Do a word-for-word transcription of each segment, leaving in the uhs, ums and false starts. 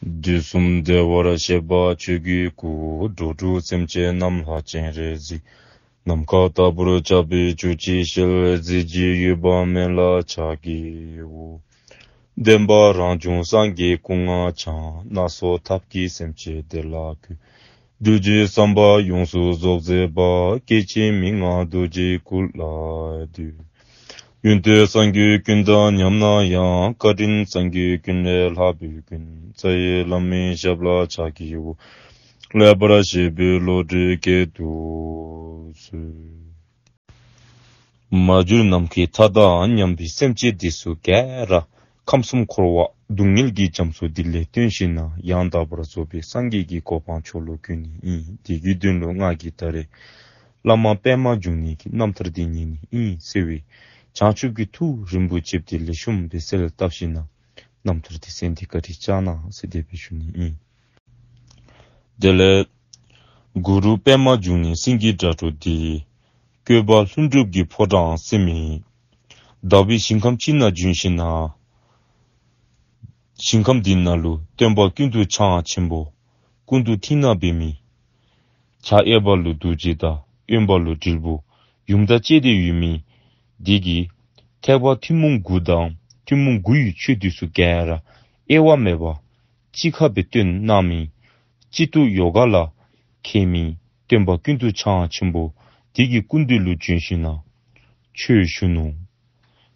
དུས་གསུམ་བདེ་བར་གཤེགས་པ་ཆོས་ཀྱི་སྐུ། འགྲོ་དྲུག་སེམས་ཅན་རྣམས་ལ་སྤྱན་རས་གཟིགས། ནམ་མཁའ་ལྟ་བུར་ཁྱབ་པའི་ཆོས་ཀྱི་ཞལ། གཟི་བརྗིད་གཡོ་བ་མེད་ལ་ཕྱག་བགྱིའོ། བདེན་པ་རང་བྱུང་སངས་རྒྱས་སྐུ་ལྔ་འཆང་། སྣ་ཚོགས་ཐབས་ཀྱིས་སེམས་ཅན་བདེ་ལ་འགོད། གདུལ་བྱའི་བསམ་པ་ཡོངས་སུ་རྫོགས་མཛད་པ། སྐྱེ་འཆི་མི་མངའ་རྡོ་རྗེའི་སྐུ་ལ་འདུད། ཡོན་ཏན་སངས་རྒྱས་ཀུན་དང་མཉམ་ན་ཡང་། བཀའ་དྲིན་སངས་རྒྱས་ཀུན་ལས་ལྷག་པའི་ཀུན། རྩ་བའི་བླ་མའི་ཞབས་ལ་ཕྱག་བགྱིའོ། ལེགས་པར་བཤད་པའི་བློ་གྲོས་བསྐྱེད་དུ་གསོལ། མ་གྱུར་ནམ་མཁའི་མཐའ་དང་མཉམ་པའི་སེམས་ཅན་འདི་ཚུ་ག་ར་ཁམས་གསུམ་འཁོར་བ་སྡུག་བསྔལ་གྱི་རྒྱ་མཚོ་འདི་ལས་བཏོན་ཞིནམ་ལས་ཡང་དག་པར་རྫོགས་པའི་སངས་རྒྱས་ཀྱི་གོ་འཕང་མཆོག་ལུ་བཀོད་ནི་ཨིན། དེ་གི་དོན་ལུ་ང་གིས་ད་རེས་བླ་མ་པདྨ་འབྱུང་གནས་ཀྱི་རྣམ་ཐར་འདི་ཉན་ནི་ཨིན་ཟེར་བའི་བྱང་ཆུབ་ཀྱི་ཐུགས་རིན་པོ་ཆེ་འདི་ལེགས་ཤོམ་སྦེ་གསལ་བཏབ་ཞིནམ་ལས་རྣམ་ཐར་འདི་གསན་ཏེ་བཀའ་དྲིན་བསྐྱང་གནང་ཟེར་དེ་སྦེ་ཞུ་ནི་ཨིན། དེ་ལས་གུ་རུ་པདྨ་འབྱུང་གནས་སེང་གེ་སྒྲ་སྒྲོགས་འདི་བཀོད་པ་ལྷུན་གྲུབ་ཀྱི་ཕོ་བྲང་ཟེར་མི་ཟླ་བའི་ཞིང་ཁམས་ཅིག་ནང་བྱོན་ཞིནམ་ལས་ཞིང་ཁམས་འདི་ནང་ལུ་སྟོན་པ་ཀུན་ཏུ་འཆང་ཆེན་པོ་སྐུ་མདོག་མཐིང་ནག་འབད་མི་བྱ་ཨའི་བ་ལུ་རྡོ་རྗེ་དང་གཡོན་པ་ལུ་དྲིལ་བུ་ཡུམ་དང་བཅས་ཏེ་ཡོད་མི་འདི་གིས་ཐེག་པ་ཐུན་མོང་དགུ་དང་ཐུན་མོང་དགུ་ཡི་ཆོས་འདི་ཚུ་ག་ར་དབྱེ་བ་མེད་པར་གཅིག་ཁར་སྦེ་སྟོན་གནང་མི་གཅིག་ཏུ་ཡོ་ག་ལ་མཁས་མི་སྟོན་པ་ཀུན་ཏུ་འཆང་ཆེན་པོ་འདི་གི་སྐུ་མདུན་ལུ་བྱོན་ཞིནམ་ལས་ཆོས་ཞུ་ནུག།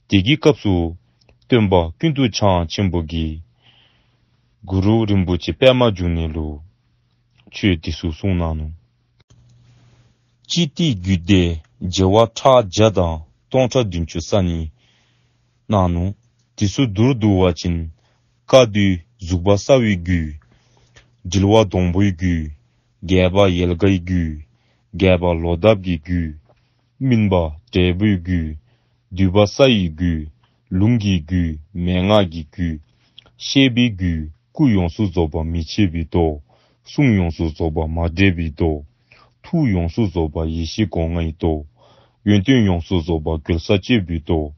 དེ་གི་སྐབས་སུ་སྟོན་པ་ཀུན་ཏུ་འཆང་ཆེན་པོ་གིས་གུ་རུ་རིན་པོ་ཆེ་པདྨ་འབྱུང་གནས་ལུ་ཆོས་འདི་ཚུ་གསུངས་གནང་ནུག། སྤྱིར་ཏེ་རྒྱུད་སྡེ་བྱེ་བ་ཕྲག་བརྒྱ་དང་སྟོང་ཕྲག་བདུན་ཅུ་རྩ་གཉིས་གནང་ནུག། དེ་ཚུ་མདོར་བསྡུ་བ་ཅིན་བཀའ་བསྡུ་བཞུགས་པ་གསང་བའི་རྒྱུད། དྲིལ་བ་སྡོང་པོའི་རྒྱུད། རྒྱས་པ་ཡལ་གའི་རྒྱུད། རྒྱས་པ་ལོ་འདབ་ཀྱི་རྒྱུད། སྨིན་པ་འབྲས་བུའི་རྒྱུད། བསྡུས་པ་ས་ཡི་རྒྱུད། ལུང་གི་རྒྱུད། མན་ངག་གི་རྒྱུད། བཤད་པའི་རྒྱུད། སྐུ་ཡོངས་སུ་རྫོགས་པ་མི་ཕྱེད་པའི་མདོ། གསུང་ཡོངས་སུ་རྫོགས་པ་མ་འདྲེས་པའི་མདོ། ཐུགས་ཡོངས་སུ་རྫོགས་པ་ཡེ་ཤེས་སྒོ་ལྔའི་མདོ། ཡོན་ཏན་ཡོངས་སུ་རྫོགས་པ་གོལ་ས་གཅོད་པའི་མདོ།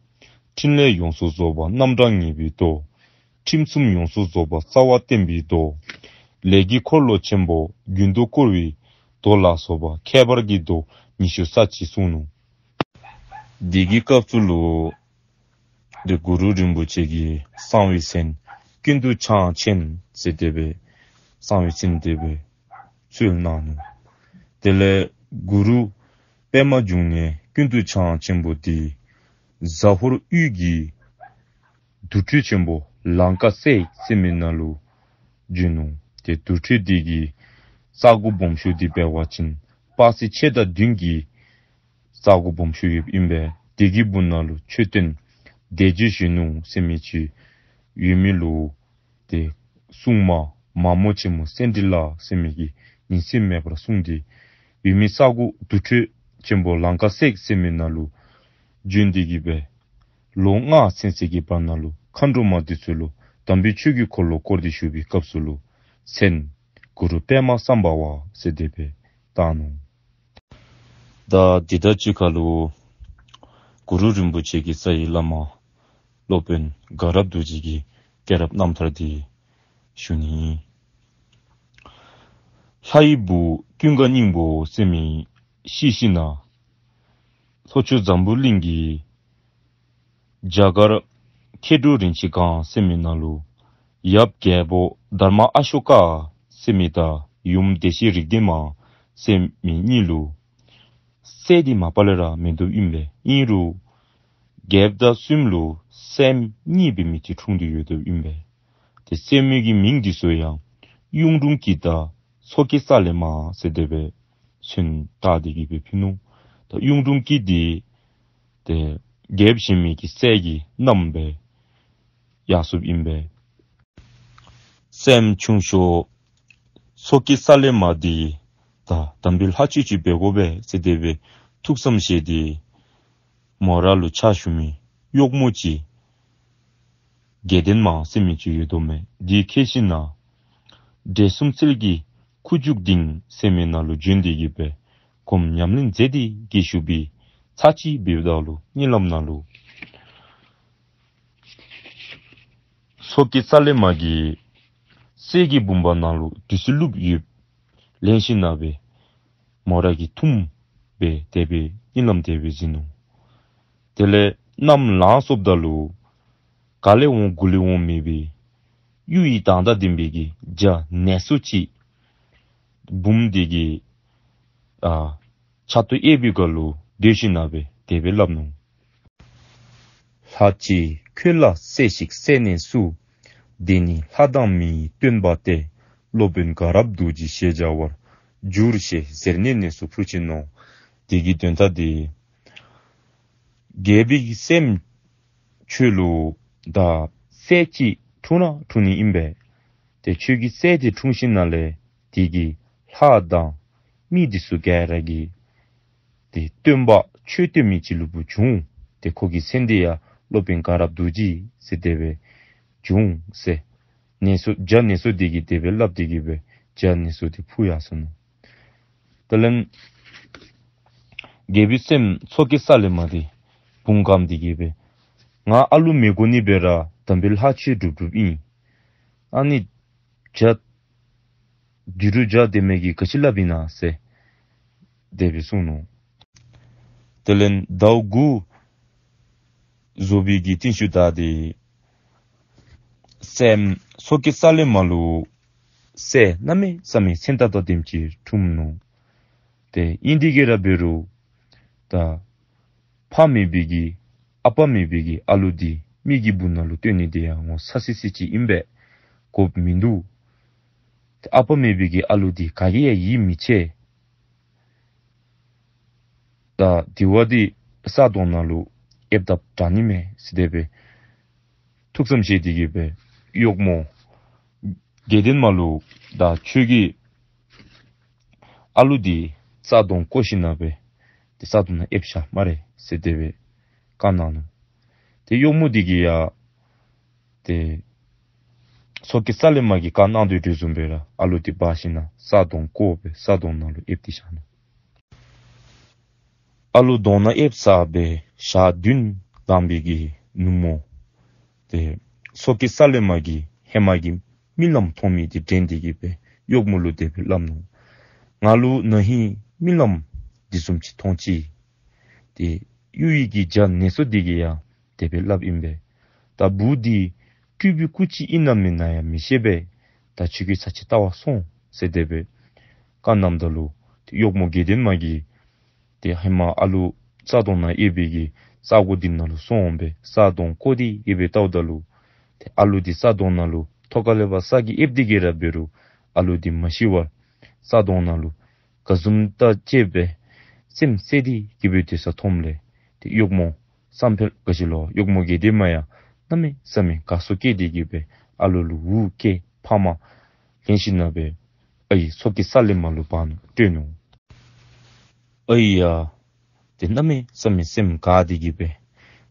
ཕྲིན་ལས་ཡོངས་སུ་རྫོགས་པ་རྣམ་གྲངས་ངེས་པའི་མདོ། ཁྲིམས་གསུམ་ཡོངས་སུ་རྫོགས་པ་རྩ་བ་བསྟན་པའི་མདོ། ལས་ཀྱི་འཁོར་ལོ་ཆེན་པོ་རྒྱུན་དུ་བསྐོར་བའི་མདོ་ལ་སོགས་པ་ཁྱད་པར་གྱི་མདོ་ཉི་ཤུ་རྩ་གཅིག་གསུངས་ནུག། དེ་གི་སྐབས་སུ་ལུ་དེ་གུ་རུ་རིན་པོ་ཆེ་གི་གསང་བའི་མཚན་ཀུན་ཏུ་འཆང་ཆེན་ཟེར་དེ་སྦེ་གསང་བའི་མཚན་དེ་སྦེ་གསོལ་གནང་ནུག། དེ་ལས་གུ་རུ་པདྨ་འབྱུང་གནས་ཀུན་ཏུ་འཆང་ཆེན་པོ་འདི་ཟ་ཧོར་དབུས་ཀྱི་དུར་ཁྲོད་ཆེན་པོ་ལང་ཀ་གསེར་ཟེར་མི་ནང་ལུ་བྱོན་ནུག། དེ་དུར་ཁྲོད་འདི་གི་ས་སྒོ་སྦོམ་ཤོས་འདི་འབད་བ་ཅིན་དཔག་ཚད་ཕྱེད་དང་བདུན་གྱི་ས་སྒོ་སྦོམ་ཤོས་ཡོདཔ་ཨིན་པས། དེ་གི་སྦུག་ན་ལུ་མཆོད་རྟེན་བདེ་སྤྱོད་གཞོན་ནུ་ཟེར་མི་ཅིག་ཡོད་མི་ལུ་དེ་སྲུང་མ་མ་མོ་ཆེན་མོ་སེང་ཁྲི་ལ་ཟེར་མི་གིས་ཉིན་མཚན་མེད་པར་སྲུང་སྟེ་ཡོད་མི་ས་སྒོ་དུར་ཁྲོད་ཆེན་པོ་ལང་ཀ་གསེར་ཟེར་མི་ནང་ལུ་བྱོན་ཏེ་གི་སྦེ་ལོ་ལྔ་ཚུན་ཚོད་ཀྱི་བར་ན་ལུ་མཁའ་འགྲོ་མ་འདི་ཚུ་ལུ་དམ་པའི་ཆོས་ཀྱི་འཁོར་ལོ་བསྐོར་ཏེ་བཞུགས་པའི་སྐབས་སུ་ལུ་མཚན་གུ་རུ་པདྨ་སམྦྷ་ཝ་ཟེར་དེ་སྦེ་བཏགས་ནུག། ད་འདི་དང་གཅིག་ཁར་ལུ་གུ་རུ་རིན་པོ་ཆེ་གི་རྩ་བའི་བླ་མ་སློབ་དཔོན་དགའ་རབ་རྡོ་རྗེ་གི་སྐྱེས་རབས་རྣམ་ཐར་འདི་ཞུ་ནི། ལྷ་ཡི་བུ་ཀུན་དགའ་སྙིང་པོ་ཟེར་མི་ཤི་ཞིནམ་ལས་ལྷོ་ཕྱོགས་འཛམ་བུ་གླིང་གི་རྒྱ་གར་མཁས་གྲུབ་རིན་ཆེན་སྒང་ཟེར་མི་ནང་ལུ་ཡབ་རྒྱལ་པོ་དྷརྨ་ཨ་ཤོ་ཀ་ཟེར་མི་དང་ཡུམ་བདེ་གཤེགས་རིགས་ལྡན་མ་ཟེར་མི་གཉིས་ལུ་སྲས་འདི་མ་པ་ལས་ར་མེདཔ་ཨིན་པས། ཨིན་རུང་རྒྱལཔོ་དང་བཙུནམོ་ལུ་སྲསམོ་གཉིས་འབད་མི་ཅིག་འཁྲུངས་ཏེ་ཡོདཔ་ཨིན་པས། དེ་སྲསམོ་གི་མིང་འདི་ཚུ་ཡང་གཡུང་དྲུང་སྐྱིད་དང་མཚོ་སྐྱེས་ས་ལེ་མ་ཟེར་དེ་སྦེ་མཚན་བཏགས་ཏེ་གི་སྦེ་ཕུལ་ནུག། ད་གཡུང་དྲུང་སྐྱིད་འདི་དེ་རྒྱལཔོ་གཞན་མི་གི་སྲས་ཀྱི་མནའམ་སྦེ་ཡར་སོཔ་ཨིན་པས། སྲསམོ་ཆུང་ཤོས་མཚོ་སྐྱེས་ས་ལེ་མ་འདི་ད་དམ་པའི་ལྷ་ཆོས་ཅིག་འབད་དགོ་པས་ཟེར་དེ་སྦེ་ཐུགས་བསམ་བཞེས་ཏེ་མོ་ར་ལུ་ཕྱག་ཞུ་མི་གཡོགམོ་ཅིག་དགེ་ལྡན་མ་ཟེར་མི་ཅིག་ཡོདཔ་མས། འདི་ཁྱིད་ཞིནམ་ལས་འབྲས་སྤུངས་རྩེ་གི་ཁུ་བྱུག་སྡིངས་ཟེར་མི་ནང་ལུ་བྱོན་ཏེ་གི་སྦེ་སྒོམ་ཉམས་ལེན་མཛད་དེ་གི་བཞུགས་པའི་ཚར་གཅིག་འབདཝ་ད་ལུ་གཉིད་ལམ་ནང་ལུ་མཚོ་སྐྱེས་ས་ལེ་མ་གིས་ གསེར་གྱི་བུམ་པ་ནང་ལུ་བདུད་རྩི་བླུགས་ཡོདཔ་ལེན་ཞིནམ་ལས་སྦེ་མོ་ར་གིས་འཐུངམ་སྦེ་དེ་སྦེ་གཉིད་ལམ་དེ་སྦེ་གཟིགས་ནུག། དེ་ལས་ནམ་ལངས་སོངམ་ད་ལུ་ག་ལས་འོང་གུ་ལས་འོང་མེད་པའི་གཡུ་ཡི་མདངས་དང་ལྡན་པའི་གི་བྱ་ནད་སོ་ཅིག་བུམོ་དེ་གིས་ཨ་ཕྱག་ཏུ་གཡས་པའི་ཁ་ལུ་སྡོད་ཞིནམ་ལས་སྦེ་དེ་སྦེ་སླབ་ནུག། ལྷ་ཅིག་ཁྱོད་ལ་གསལ་ཞིག་གསལ་ནས་སུ། འདི་ནི་ལྷ་དང་མིའི་སྟོན་པ་སྟེ། སློབ་དཔོན་དགའ་རབ་རྡོ་རྗེ་ཞེས་བྱ་བར་འགྱུར་ཞེས་ཟེར་ནས་གནས་སུ་འཕུར་ཕྱིན་ནོ། དེ་གི་དོན་དག་འདི་རྒྱལ་པོའི་སྲསམོ་ཁྱོད་ལུ་ད་སྲས་ཅིག་འཁྲུངས་ར་འཁྲུངས་ནི་ཨིན་པས། ཏེ་ཁྱོད་ཀྱི་སྲས་དེ་འཁྲུངས་ཞིནམ་ལས་དེ་གིས་ལྷ་དང་མི་འདི་ཚུ་ག་ར་གི་ཏེ་སྟོན་པ་ཆོས་སྟོན་མི་ཅིག་ལུ་བུ་བྱུང་། ཏེ་ཁོ་གི་མཚན་འདི་ཡང་སློབ་དཔོན་དགའ་རབ་རྡོ་རྗེ་ཟེར་དེ་སྦེ་བྱུང་ཟེར། ནད་སོ་བྱ་ནད་སོ་དེ་གིས་དེ་སྦེ་སླབ་སྟེ་གི་སྦེ་བྱ་ནད་སོ་དེ་འཕུར་ཡར་སོ་ནུག། དེ་ལས་རྒྱལ་པོའི་སྲསམོ་མཚོ་སྐྱེས་ས་ལེ་མ་དེ་བུང་བཀངམ་དེ་གིས་སྦེ་ང་ཨ་ལུ་མི་དགོ་ནི་སྦེ་ར་དམ་པའི་ལྷ་ཆོས་སྒྲུབ་སྒྲུབ་ཨིན། ཨ་ནི་བྱ་དེ་རུ་བྱ་དེ་མི་གིས་ག་ཅི་སླབ་ཨིན་ན་ཟེར་དེ་སྦེ་གསུངས་ནུག། དེ་ལས་ཟླཝ་དགུ་རྫོགས་པའི་གི་རྟིང་ཤུལ་ད་དེ་སྲསམོ་མཚོ་སྐྱེས་ས་ལེ་མ་ལུ་སྲས་གནམ་མེད་ས་མེད་མཚན་རྟགས་དང་ལྡནམ་ཅིག་འཁྲུངས་ནུག། ཏེ་ཨིན་དེ་གིས་ར་འབད་རུང་ད་ཕ་མེད་པའི་གི་ཨ་པ་མེད་པའི་གི་ཨ་ལུ་འདི་མི་གི་སྦུག་ན་ལུ་སྟོན་ནི་དེ་ཡང་ངོ་ཚ་སི་སི་ཅིག་ཨིན་པས། དགོཔ་མིན་འདུག། ཨ་པ་མེད་པའི་གི་ཨ་ལུ་འདི་ག་གིས་ཡང་ཡིད་མི་ཆེས། ད་དེ་བ་འདི་ས་དོང་ནང་ལུ་ཨེབ་ད་དྲག་ནི་མས་ཟེར་དེ་སྦེ་ཐུགས་བསམ་བཞེས་ཏེ་གི་སྦེ་གཡོག་མོ་དགེ་ལྡན་མ་ལུ་ད་ཁྱོད་ཀྱིས་ཨ་ལུ་འདི་ས་དོང་བརྐོ་ཞིནམ་ལས་སྦེ་ཏེ་ས་དོང་ནང་ཨེབ་བཞག་སྨ་རེ་ཟེར་དེ་སྦེ་བཀའ་གནང་ནུག། ཏེ་གཡོག་མོ་འདི་གིས་ཡང་ཏེ་མཚོ་སྐྱེས་ས་ལེ་མ་གིས་བཀའ་གནང་དོ་བཟུམ་སྦེ་ར་ཨ་ལུ་འདི་འབག་ཞིནམ་ལས་ས་དོང་བརྐོ་སྦེ་ས་དོང་ནང་ལུ་ཨེབ་སྟེ་བཞག་ནུག། ཨ་ལུ་དོང་ནང་ཨེབ་ས་སྦེ་ཞག་བདུན་ལང་པའི་གི་ནུབ་མོ་ཏེ་མཚོ་སྐྱེས་ས་ལེ་མ་གིས་ཧེ་མ་གི་རྨི་ལམ་མཐོང་མི་འདི་དྲན་ཏེ་གི་སྦེ་གཡོག་མོ་ལུ་དེ་སྦེ་སླབ་ནུག། ང་ལུ་ན་ཧིང་རྨི་ལམ་འདི་བཟུམ་ཅིག་མཐོང་ཅི། ཏེ་གཡུ་ཡི་གི་བྱ་ནད་སོ་འདི་གིས་ཡང་དེ་སྦེ་སླབ་ཨིན་པས། ད་བུ་འདི་སྤྲུལ་པའི་སྐུ་ཅིག་ཨིན་ན་མེན་ན་ཡང་མི་ཤེས་པས། ད་ཁྱོད་ཀྱིས་ཚར་ཅིག་བལྟ་བར་སོང་ཟེར་དེ་སྦེ་བཀའ་གནངམ་ད་ལུ་ཏེ་གཡོག་མོ་དགེ་ལྡན་མ་གིས་ཏེ་ཧེ་མ་ཨ་ལུ་ས་དོང་ནང་ཨེབ་པའི་གི་ས་གོ་འདི་ནང་ལུ་སོང་སྦེ་ས་དོང་བརྐོ་སྟེ་གི་སྦེ་བལྟཝ་ད་ལུ་ཏེ་ཨ་ལུ་འདི་ས་དོང་ནང་ལུ་ཐོག་ཁ་ལས་ཕར་ས་གིས་ཨེབ་སྟེ་གི་ར་འབད་རུང་ཨ་ལུ་འདི་མ་ཤི་བར་ས་དོང་ནང་ལུ་ག་བཟུམ་ད་ཅིག་སྦེ་སེམས་གསལ་ཏེ་གི་སྦེ་སྡོད་ས་མཐོངམ་ལས་ཏེ་གཡོག་མོ་བསམ་འཕེལ་ག་ཅི་ལོ་གཡོག་མོ་དགེ་ལྡན་མ་ཡང་གནམ་མེད་ས་མེད་དགའ་ཚོར་སྐྱེས་ཏེ་གི་སྦེ་ཨ་ལོ་ལུ་འུ་སྐྱེས་ཕ་མ་ལེན་ཞིནམ་ལས་སྦེ་ཨའི་མཚོ་སྐྱེས་ས་ལེ་མ་ལུ་འབག་ནུག་སྤྲོད་ནུག། ཨའི་ཡང་ཏེ་གནམ་མེད་ས་མེད་སེམས་དགའ་སྟེ་གི་སྦེ་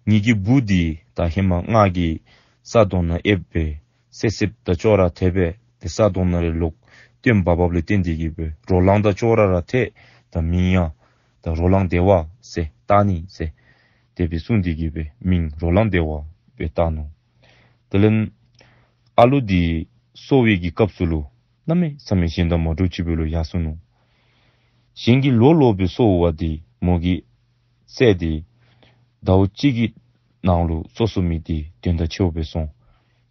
ངེ་གི་བུ་འདི་ད་ཧེ་མ་ང་གིས་ས་དོང་ནང་ཨེབ་སྦེ་བསད་བསདཔ་ད་ཅོག་ར་འཐདཔ་སྦེ་ཏེ་ས་དོང་ནང་ར་ལོག་སྟོན་འབག་འབགཔ་ལས་བརྟེན་ཏེ་གི་སྦེ་རོ་ལངས་དང་ཅོག་ར་ར་འཐད། ད་མིང་ཡང་ད་རོ་ལངས་བདེ་བ་ཟེར་བཏགས་ནི་ཟེར་དེ་སྦེ་གསུངས་ཏེ་གི་སྦེ་མིང་རོ་ལངས་བདེ་བ་སྦེ་བཏགས་ནུག། དེ་ལས་ཨ་ལུ་འདི་གསོ་བའི་གི་སྐབས་སུ་ལུ་གནམ་མེད་ས་མེད་གཞན་དང་མ་འདྲཝ་ཅིག་སྦེ་ལོག་ཡར་སོ་ནུག། གཞན་གྱིས་ལོ་ལོ་སྦེ་གསོ་བ་འདི་མོ་གི་སྲས་འདི་ཟླཝ་གཅིག་གི་ནང་ལུ་གསོ་གསོ་མི་འདི་དོན་དག་ཆེཝ་སྦེ་སོང་།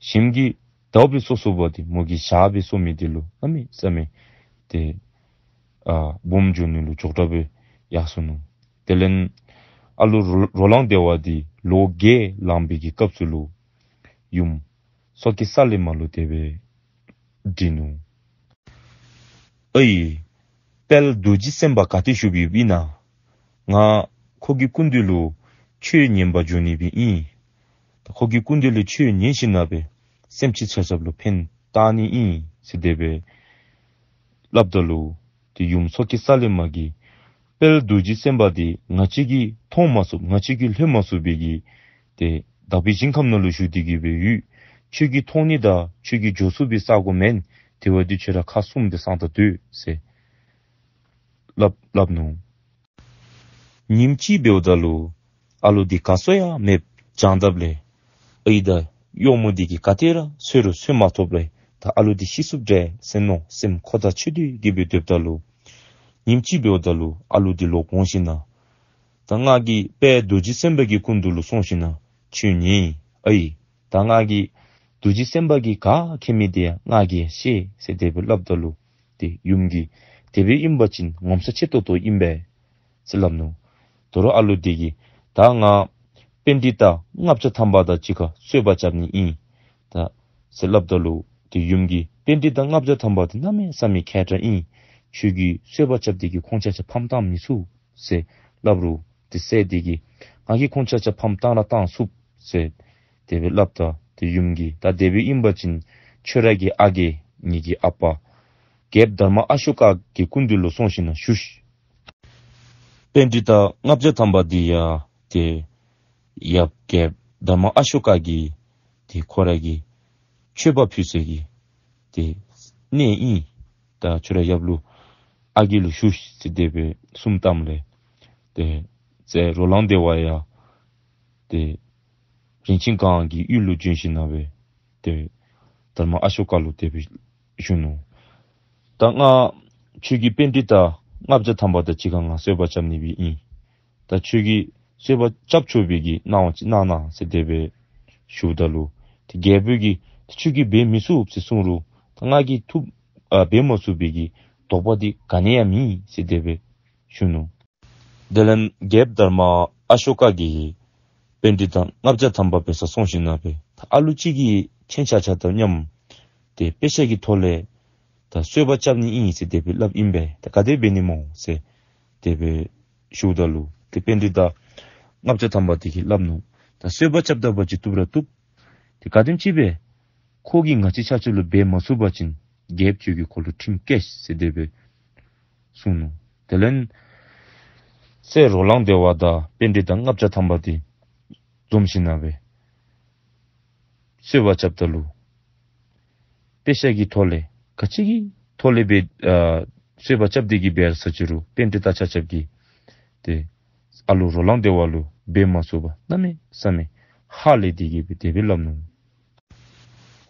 གཞན་གྱིས་ཟླཝ་སྦེ་གསོ་གསོ་བ་འདི་མོ་གིས་ཞག་སྦེ་གསོ་མི་འདི་ལུ་གནམ་མེད་ས་མེད་ཏེ་ཨ་སྦོམ་འགྱོ་ནི་ལུ་ཅོག་འཐདཔ་སྦེ་ཡར་སོ་ནུག། དེ་ལས་ཨ་ལུ་རོ་རོ་ལངས་བདེ་བ་འདི་ལོ་བརྒྱད་ལང་པའི་གི་སྐབས་སུ་ལུ་ཡུམ་མཚོ་སྐྱེས་ས་ལེ་མ་ལུ་དེ་སྦེ་འདྲི་ནུག། ཨའི་དཔལ་རྡོ་རྗེ་སེམས་དཔའ་ག་ཏེ་བཞུགསཔ་ཨིན་ན། ང་ཁོ་གི་སྐུ་མདུན་ལུ་ཆོས་ཉན་པར་འགྱོ་ནི་སྦེ་ཨིན། ད་ཁོ་གི་སྐུ་མདུན་ལུ་ཆོས་ཉན་ཞིནམ་ལས་སྦེ་སེམས་ཅན་ཆ་ཁྱབ་ལུ་ཕན་བཏགས་ནི་ཨིན་ཟེར་དེ་སྦེ་སླབ་ད་ལུ་ཏེ་ཡུམ་མཚོ་སྐྱེས་ས་ལེ་མ་གིས་དཔལ་རྡོ་རྗེ་སེམས་དཔའ་འདི་ང་བཅས་ཀྱིས་མཐོང་མ་ཚུགས་ང་བཅས་ཀྱིས་ལྷོད་མ་ཚུགས་པའི་གི་ཏེ་དག་པའི་ཞིང་ཁམས་ནང་ལུ་བཞུགས་ཏེ་གི་སྦེ་ཡོད། ཁྱོད་ཀྱིས་མཐོང་ནི་དང་ཁྱོད་ཀྱིས་འགྱོ་ཚུགས་པའི་ས་གོ་མེན། དེ་བ་འདི་ཁྱོད་ར་ཁ་བསྲུངམ་སྦེ་གསང་སྟེ་སྡོད་ཟེར་སླབ་སླབ་ནུག། ཉིནམ་གཅིག་འབདཝ་ད་ལུ་ཨ་ལུ་འདི་ག་གསོ་ཡང་མེདཔ་བྱང་དཔ་ལས་ཨའི་དང་གཡོག་མོ་འདི་གིས་ག་དེ་ར་འཚོལ་རུང་འཚོལ་མ་ཐོབ་པར་ ད་ཨ་ལུ་འདི་ཤི་སོཔ་འདྲས་ཟེར་མནོ་སེམས་འཁོར་དང་འཆི་འདོད་ཀྱིས་སྦེ་སྡོདཔ་ད་ལུ་ཉིནམ་ཅིག་འབདཝ་ད་ལུ་ཨ་ལུ་འདི་ལོག་འོང་ཞིན་ན་ད་ང་གིས་དཔལ་རྡོ་རྗེ་སེམས་དཔའ་གི་སྐུ་མདུན་ལུ་སོང་ཞིན་ན་ཁྱོད་ཉན་ཨའི། ད་ང་གིས་རྡོ་རྗེ་སེམས་དཔའ་གིས་ག་མཁྱེན་མི་འདི་ཡང་ང་གིས་ཡང་ཤེས་ཟེར་དེ་སྦེ་སླབ་ད་ལུ་ཏེ་ཡུམ་གྱིས་དེ་སྦེ་ཨིན་པ་ཅིན་ངོ་མཚར་ཆེ་ཏོག་ཏོ་ཨིན་པས་ཟེར་སླབ་ནུག། དོ་རུང་ཨ་ལུ་འདི་གིས་ད་ང་པཎྜི་ཏ་ལྔ་བརྒྱ་ཐམ་པ་དང་གཅིག་ཁར་རྩོད་པ་རྐྱབ་ནི་ཨིན་ད་ཟེར་སླབ་ད་ལུ་ཏེ་ཡུམ་གྱིས་པཎྜི་ཏ་ལྔ་བརྒྱ་ཐམ་པ་འདི་གནམ་མེད་ས་མེད་མཁས་དྲགས་ཨིན། ཁྱོད་ཀྱིས་རྩོད་པ་རྐྱབ་སྟེ་གིས་ཁོང་ཆ་ཁྱབ་ཕམ་བཏང་མི་ཚུགས་ཟེར་སླབ་རུང་ཏེ་སྲས་འདི་གིས་ང་གིས་ཁོང་ཆ་ཁྱབ་ཕམ་བཏང་ར་བཏང་ཚུགས་ཟེར་དེ་སྦེ་སླབ་ད་ཏེ་ཡུམ་གྱིས་ད་དེ་སྦེ་ཨིན་པ་ཅིན་ཁྱོད་ར་གི་ཨ་རྒས་ངེ་གི་ཨ་པ་རྒྱལཔོ་དྷརྨ་ཨ་ཤོ་ཀ་གི་སྐུ་མདུན་ལུ་སོང་ཞིན་ན་ཞུ་ཤིག། པཎྜི་ཏ་ལྔ་བརྒྱ་ཐམ་པ་འདི་ཡང་ཏེ་ཡབ་རྒྱལཔོ་དྷརྨ་ཨ་ཤོ་ཀ་གིས་ཏེ་ཁོ་ར་གི་མཆོད་པ་ཕུལ་ས་གི་ཏེ་གནས་ཨིན། ད་ཁྱོད་ར་ཡབ་ལུ་ཨ་རྒས་ལུ་ཞུ་ཟེར་དེ་སྦེ་གསུངམ་ད་ལས་ཏེ་ཟེར་རོ་ལངས་དེ་བ་ཡང་ཏེ་རིན་ཆེན་གང་གི་ཡུལ་ལུ་བྱོན་ཞིན་ན་སྦེ་ཏེ་དྷརྨ་ཨ་ཤོ་ཀ་ལུ་དེ་སྦེ་ཞུ་ནུག། ད་ང་ཁྱོད་ཀྱི་པཎྜི་ཏ་ལྔ་བརྒྱ་ཐམ་པ་དང་གཅིག་ཁར་ང་རྩོད་པ་རྐྱབ་ནི་སྦེ་ཨིན། ད་ཁྱོད་ཀྱིས་རྩོད་པ་རྐྱབ་ཆོག་པའི་གི་གནང་བ་ཅིག་གནང་གནང་ཟེར་དེ་སྦེ་ཞུཝ་ད་ལུ་ཏེ་རྒྱལ་པོ་གིས་ཏེ་ཁྱོད་ཀྱིས་འབད་མི་ཚུགས་ཟེར་གསུངས་རུང་ད་ང་གིས་ཐུབ་ཨ་འབད་མ་ཚུགས་པའི་གི་དོགས་པ་འདི་ག་ནི་ཡང་མེད་ཟེར་དེ་སྦེ་ཞུ་ནུག། དེ་ལས་རྒྱལཔོ་དྷརྨ་ཨ་ཤོ་ཀ་གིས་པཎྜི་ཏ་ལྔ་བརྒྱ་ཐམ་པ་འབད་སར་སོང་ཞིན་ན་སྦེ་ད་ཨ་ལུ་གཅིག་གིས་ཁྱེད་ཆ་ཁྱབ་དང་མཉམ་ཏེ་དཔེ་ཆ་གི་ཐོག་ལས་ད་རྩོད་པ་རྐྱབ་ནི་ཨིན་ཟེར་དེ་སྦེ་སླབ་ཨིན་པས། ད་ག་དེ་འབད་ནི་སྨོ་ཟེར་དེ་སྦེ་ཞུཝ་ད་ལུ་ཏེ་པཎྜི་ཏ་ལྔ་བརྒྱ་ཐམ་པ་དེ་གིས་སླབ་ནུག། ད་རྩོད་པ་རྐྱབ་ད་པ་ཅིན་བཏུབ་ར་བཏུབ། ཏེ་ག་དེམ་ཅིག་སྦེ་ཁོ་གིས་ང་བཅས་ཆ་ཁྱབ་ལུ་འབད་མ་ཚུགས་པ་ཅིན་རྒྱལཔོ་ཁྱོད་ཀྱིས་ཁོ་ལུ་ཁྲིམས་བཀལ་ཟེར་དེ་སྦེ་གསུངས་ནུག། དེ་ལས་སྲས་རོ་ལངས་དེ་བ་དང་པཎྜི་ཏ་ལྔ་བརྒྱ་ཐམ་པ་དེ་འཛོམས་ཞིན་ན་སྦེ་རྩོད་པ་རྐྱབ་ད་ལུ་དཔེ་ཆ་གི་ཐོག་ལས་ག་ཅི་གི་ཐོག་ལས་སྦེ་ཨ་རྩོད་པ་རྐྱབ་སྟེ་གིས་འབད་ས་ཅི་རུང་པཎྜི་ཏ་ཆ་ཁྱབ་ཀྱིས་ཏེ་ཨ་ལུ་རོ་ལངས་དེ་བ་ལུ་འབད་མ་ཚུགས་པར་གནམ་མེད་ས་མེད་ཧ་ལས་ཏེ་གིས་སྦེ་དེ་སྦེ་སླབ་ནུག།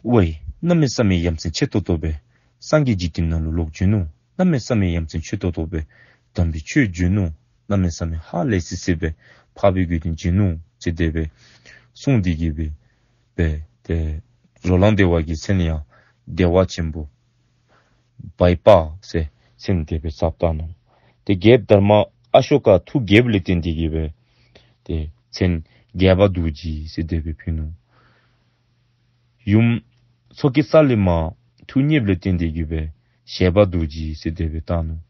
ཝའི་གནམ་མེད་ས་མེད་ཡ་མཚན་ཆེ་ཏོག་ཏོ་སྦེ་སངས་རྒྱས་འཇིག་རྟེན་ནང་ལུ་ལོག་བྱོན་ནུག། གནམ་མེད་ས་མེད་ཡ་མཚན་ཆེ་ཏོག་ཏོ་སྦེ་དམ་པའི་ཆོས་བྱོན་ནུག། གནམ་མེད་ས་མེད་ཧ་ལས་སི་སི་སྦེ་འཕགས་པའི་དགེ་འདུན་བྱོན་ནུག་ཟེར་དེ་སྦེ་གསུངས་ཏེ་གིས་སྦེ་སྦེ་ཏེ་རོ་ལངས་དེ་བ་གི་མཚན་ཡང་བདེ་བ་ཆེན་པོ་བའི་པ་ཟེར་མཚན་དེ་སྦེ་ཟབ་བཏགས་ནུག། ཏེ་རྒྱལཔོ་དྷརྨ་ཨ་ཤོ་ཀ་ཐུགས་དགྱེསཔ་ལས་བརྟེན་ཏེ་གིས་སྦེ་ཏེ་མཚན་རྒྱས་པ་རྡོ་རྗེ་ཟེར་དེ་སྦེ་ཕུལ་ནུག། ཡུམ་མཚོ་སྐྱེས་ས་ལེ་མ་ཐུགས་མཉེསཔ་ལས་བརྟེན་ཏེ་གིས་སྦེ་བཞད་པ་རྡོ་རྗེ་ཟེར་དེ་སྦེ་བཏགས་ནུག།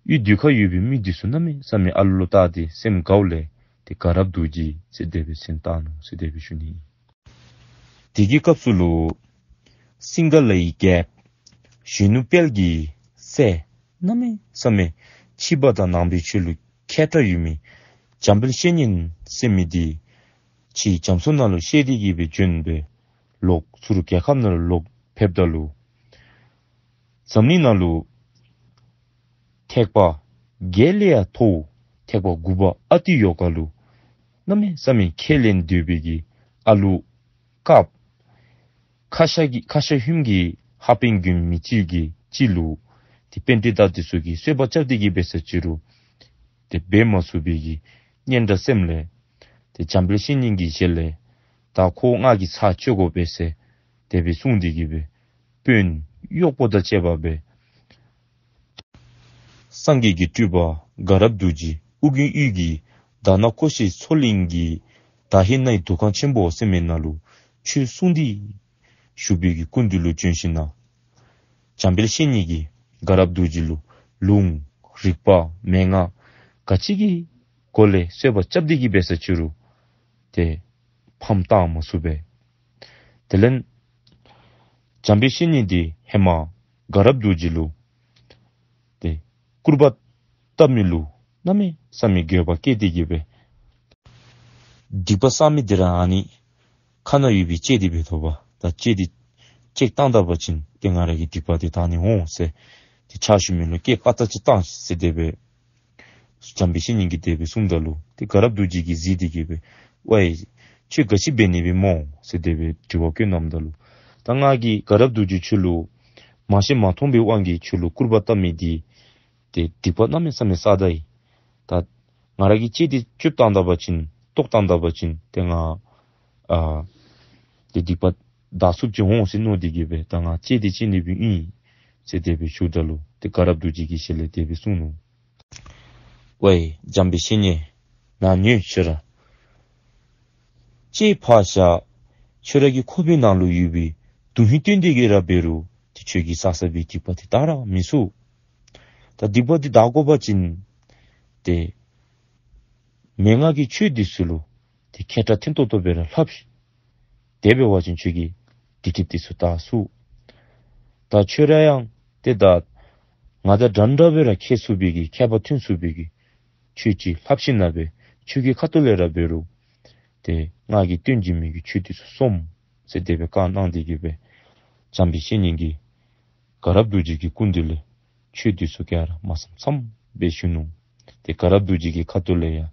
ཡུལ་དུད་ཁ་ཡོད་པའི་མི་འདི་ཚུ་གནམ་མེད་ས་མེད་ཨ་ལུ་ལུ་བལྟ་སྟེ་སེམས་དགའཝ་ལས་ཏེ་དགའ་རབ་རྡོ་རྗེ་ཟེར་དེ་སྦེ་མཚན་བཏགས་ནུག་ཟེར་དེ་སྦེ་ཞུ་ནི། དེ་གི་སྐབས་སུ་ལུ་སིང་ག་ལའི་རྒྱལཔོ་གཞོན་ནུ་དཔལ་གྱི་སྲས་གནམ་མེད་ས་མེད་ཕྱི་པ་དང་ནང་པའི་ཆོས་ལུ་མཁས་དྲགས་ཡོད་མི་འཇམ་དཔལ་བཤེས་གཉེན་ཟེར་མི་འདི་ཕྱི་རྒྱ་མཚོ་ནང་ལུ་བཤལ་ཏེ་གིས་སྦེ་བྱོན་སྦེ་ལོག་ཚུར་རྒྱལ་ཁབ་ནང་ལུ་ལོག་ཕེབས་ད་ལུ་འཛམ་གླིང་ནང་ལུ་ཐེག་པ་བརྒྱད་ལས་ཡང་མཐོ་བོ་ཐེག་པ་དགུ་པ་ཨ་ཏི་ཡོ་ག་ལུ་གནམ་མེད་ས་མེད་ཁས་ལེན་འདོད་པའི་གི་ཨ་ལུ་དཀརཔོ་ཁ་ཤ་གི་ཁ་ཤ་ཧུམ་གྱི་ཧ་པན་གྱོན་མི་ཅིག་གིས་ཅིག་ལུ་ཏེ་པཎྜི་ཏ་འདི་ཚུ་གིས་རྩོད་པ་རྐྱབ་སྟེ་གིས་འབད་ས་ཅི་རུང་ཏེ་འབད་མ་ཚུགས་པའི་གི་སྙན་གྲགས་སེམས་ལས་ཏེ་འཇམ་དཔལ་བཤེས་གཉེན་གྱི་ཞལ་ལས་ད་ཁོ་ང་གིས་ཚར་གཅོད་དགོ་པས་ཟེར་དེ་སྦེ་གསུངས་ཏེ་གིས་སྦེ་དཔོན་གཡོགཔོ་དང་བཅས་པ་སྦེ་སངས་རྒྱས་ཀྱི་སྤྲུལ་པ་དགའ་རབ་རྡོ་རྗེ་ཨོ་རྒྱན་ཡུལ་གྱི་དྷ་ན་ཀོ་ཤའི་མཚོ་གླིང་གི་དྷ་ཧེ་ནའི་འདུ་ཁང་ཆེན་པོ་ཟེར་མི་ནང་ལུ་ཆོས་གསུང་སྟེ་བཞུགས་པའི་གི་སྐུ་མདུན་ལུ་བྱོན་ཞིན་ན་འཇམ་དཔལ་བཤེས་གཉེན་གྱིས་དགའ་རབ་རྡོ་རྗེ་ལུ་ལུང་རིག་པ་མན་ངག་ག་ཅི་གི་སྒོ་ལས་རྩོད་པ་རྐྱབ་སྟེ་གིས་འབད་ས་ཅི་རུང་ཏེ་ཕམ་བཏང་མ་ཚུགས་པས། དེ་ལས་འཇམ་དཔལ་བཤེས་གཉེན་འདི་ཧེ་མ་དགའ་རབ་རྡོ་རྗེ་ལུ་ཏེ་སྐུར་པ་བཏབ་མི་ལུ་གནམ་མེད་ས་མེད་འགྱོད་པ་སྐྱེས་ཏེ་གིས་སྦེ་སྡིག་པ་བསགས་མི་འདི་ར་ཨ་ནི་ཁ་ནང་ཡོད་པའི་ལྕེ་འདི་འབད་དོ་བ་ད་ལྕེ་འདི་ལྕེ་བཏང་ད་པ་ཅིན་ཏེ་ང་ར་གི་སྡིག་པ་འདི་དག་ནི་འོང་ཟེར་ཏེ་ཕྱག་ཞུ་མི་ལུ་སྐད་པ་ཏ་ཅིག་བཏང་ཟེར་དེ་སྦེ་འཇམ་དཔལ་བཤེས་གཉེན་གྱིས་དེ་སྦེ་གསུངམ་ད་ལུ་ཏེ་དགའ་རབ་རྡོ་རྗེ་གིས་གཟིགས་ཏེ་གིས་སྦེ་ཝའི་ཁྱོད་ག་ཅི་འབད་ནི་སྦེ་སྨོ་ཟེར་དེ་སྦེ་དྲི་བ་བཀོད་གནངམ་ད་ལུ་ད་ ད་ང་གིས་དགའ་རབ་རྡོ་རྗེ་ཁྱོད་ལུ་མ་ཤེས་མ་མཐོང་པའི་དབང་གིས་ཁྱོད་ལུ་སྐུར་པ་བཏབ་མི་འདི་ཏེ་སྡིག་པ་གནམ་མེད་ས་མེད་བསགས་ད་ཡི། ད་ང་ར་གིས་ལྕེ་འདི་གཅོད་བཏང་ད་པ་ཅིན་བཏོག་བཏང་ད་པ་ཅིན་ཏེ་ང་ཨ་ཏེ་སྡིག་པ་དག་ཚུགསཔ་ཅིག་འོང་ཟེར་མནོ་སྟེ་གིས་སྦེ་ད་ང་ལྕེ་འདི་བཅད་ནི་སྦེ་ཨིན་ཟེར་དེ་སྦེ་ཞུཝ་ད་ལུ་ཏེ་དགའ་རབ་རྡོ་རྗེ་གི་ཞལ་ལས་དེ་སྦེ་གསུངས་ནུག། ཝའི་འཇམ་དཔལ་བཤེས་གཉེན་ནཱ་ཉོན་ཁྱོད་ར་ལྕེ་ཕར་བཞག། ཁྱོད་ར་གི་ཁོག་པའི་ནང་ལུ་ཡོད་པའི་དོན་ཧིང་བཏོན་ཏེ་གིས་ར་འབད་རུང་ཏེ་ཁྱོད་ཀྱིས་བསགས་བསགས་པའི་སྡིག་པ་འདི་དག་ར་མི་ཚུགས། ད་སྡིག་པ་འདི་དག་དགོ་པ་ཅིན་ཏེ་མན་ངག་གི་ཆོས་འདི་ཚུ་ལུ་ཏེ་མཁས་དྲགས་ཐོན་ཏོག་ཏོ་སྦེ་ར་ལྷབ་ཤིག། དེ་འབད་བ་ཅིན་ཁྱོད་ཀྱི་སྡིག་སྒྲིབ་འདི་ཚུ་དག་ཚུགས། ད་ཁྱོད་ར་ཡང་ཏེ་ད་ང་དང་འདྲན་འདྲ་སྦེ་ར་མཁས་ཚུགས་པའི་གི་མཁས་པ་ཐོན་ཚུགས་པའི་གི་ཆོས་ཅིག་ལྷབ་ཞིནམ་ལས་ཁྱོད་ཀྱི་ཁ་ཐུག་ལས་ར་འབད་རུང་ཏེ་ང་གིས་སྟོན་བྱིན་མི་གི་ཆོས་འདི་ཚུ་སོམས་ཟེར་དེ་སྦེ་བཀའ་གནང་སྟེ་གིས་སྦེ་འཇམ་དཔལ་བཤེས་གཉེན་གྱིས་དགའ་རབ་རྡོ་རྗེ་གི་སྐུ་མདུན་ལས་ཆོས་འདི་ཚུ་ག་ར་མ་བསམ་བསམ་སྦེ་ཞུ་ནུག། ཏེ་དགའ་རབ་རྡོ་རྗེ་གི་ཁ་ཐུག་ལས་ཡང་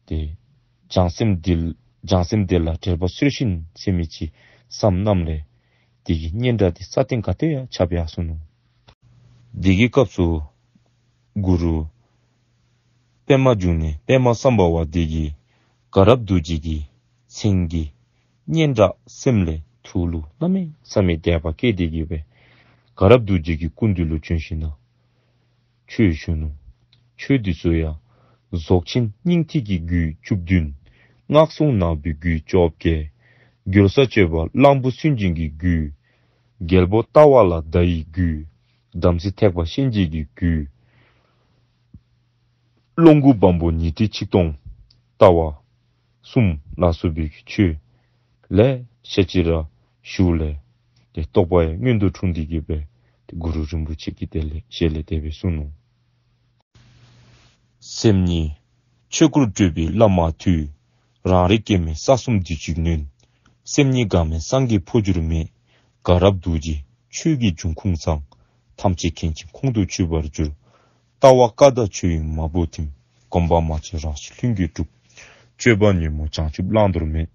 ཏེ་བྱང་སེམས་འདི་བྱང་སེམས་འདི་ལ་འགྲེལ་པ་གསོལ་ཞིག་ཟེར་མི་ཅིག་བསམ་གནངམ་ལས་དེ་གི་སྙན་གྲགས་འདི་ས་སྟེང་ག་ཏེ་ཡང་ཁྱབ་ཡར་སོ་ནུག། དེ་གི་སྐབས་སུ་གུ་རུ་པདྨ་འབྱུང་གནས་པདྨ་སམྦྷ་ཝ་འདི་གིས་དགའ་རབ་རྡོ་རྗེ་གི་མཚན་གྱི་སྙན་གྲགས་སེམས་ལས་ཐུགས་ལུ་གནམ་མེད་ས་མེད་དད་པ་སྐྱེས་ཏེ་གིས་སྦེ་དགའ་རབ་རྡོ་རྗེ་གི་སྐུ་མདུན་ལུ་བྱོན་ཞིནམ་ལས་ཆོས་ཞུ་ནུག། ཆོས་འདི་ཚུ་ཡང་རྫོགས་ཆེན་སྙིང་ཐིག་གི་རྒྱུད་བཅུ་བདུན། སྔགས་སྲུང་ནག་པོའི་རྒྱུད་བཅོ་བརྒྱད། རྒྱལ་སྲས་སྤྱོད་པ་གླང་པོ་སུན་འབྱིན་གྱི་རྒྱུད། རྒྱལ་པོ་ལྟ་བ་ལ་བརྡ་ཡི་རྒྱུད། དམ་ཚིག་ཐེག་པ་གཤིན་རྗེ་གི་རྒྱུད། ཀློང་དགུ་བམ་པོ་ཉི་ཁྲི་ཆིག་སྟོང་ལྟ་བ་གསུམ་ལ་སོགས་པའི་གི་ཆོས་ལེ་ཤ་ཅིག་ར་ཞུཝ་ལས་ཏེ་རྟོགས་པ་ཡང་མངོན་དུ་འཁྲུངས་ཏེ་གིས་སྦེ་ཏེ་གུ་རུ་རིན་པོ་ཆེ་གི་ཞལ་ལས་དེ་སྦེ་གསུངས་ནུག། སེམས་ཉིད་ཆོས་སྐུར་སྤྲོས་པའི་བླ་མ་དུས། རང་རིག་སྐྱེ་མེད་ས་གསུམ་དུས་གཅིག་ནོན། སེམས་ཉིད་འགག་མེད་སངས་རྒྱས་འཕོ་འགྱུར་མེད། དགའ་རབ་རྡོ་རྗེ་ཆོས་ཀྱི་འབྱུང་ཁུངས་གཙང་། ཐམས་ཅད་མཁྱེན་ཅིང་ཁོང་དུ་ཆུད་པར་འགྱུར། ལྟ་བ་བཀའ་དང་ཆོས་དབྱིངས་མ་བུ་ཐིམ། སྒོམ་པ་མ་བྱས་རང་གཤིས་ལྷུན་གྱིས་གྲུབ། སྤྱོད་པ་ཉོན་མོངས་བྱང་ཆུབ་བླང་དོར་མེད།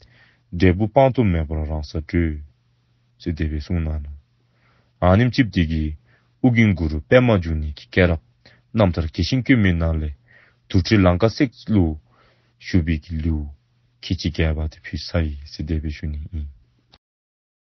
འབྲས་བུ་སྤང་ཐོབ་མེད་པར་རང་སར་གྲོལ། ཟེར་དེ་སྦེ་གསུངས་གནང་ནུག། ཨ་ནེམ་ཅིག་འདི་གིས་ཨོ་རྒྱན་གུ་རུ་པདྨ་འབྱུང་གནས་ཀྱི་སྐྱེས་རབས་རྣམ་ཐར་རྒྱས་ཤིང་དཀོན་མིན་ནང་ལས་དུར་ཁྲོད་ལང་ཀ་གསེབ་ལུ་བཞུགས་པའི་གི་ལེའུ་ཁལ་གཅིག་བརྒྱད་པ་དེ་ཕུལ་ཚར་ཡི་ཟེར་དེ་སྦེ་ཞུ་ནི་ཨིན།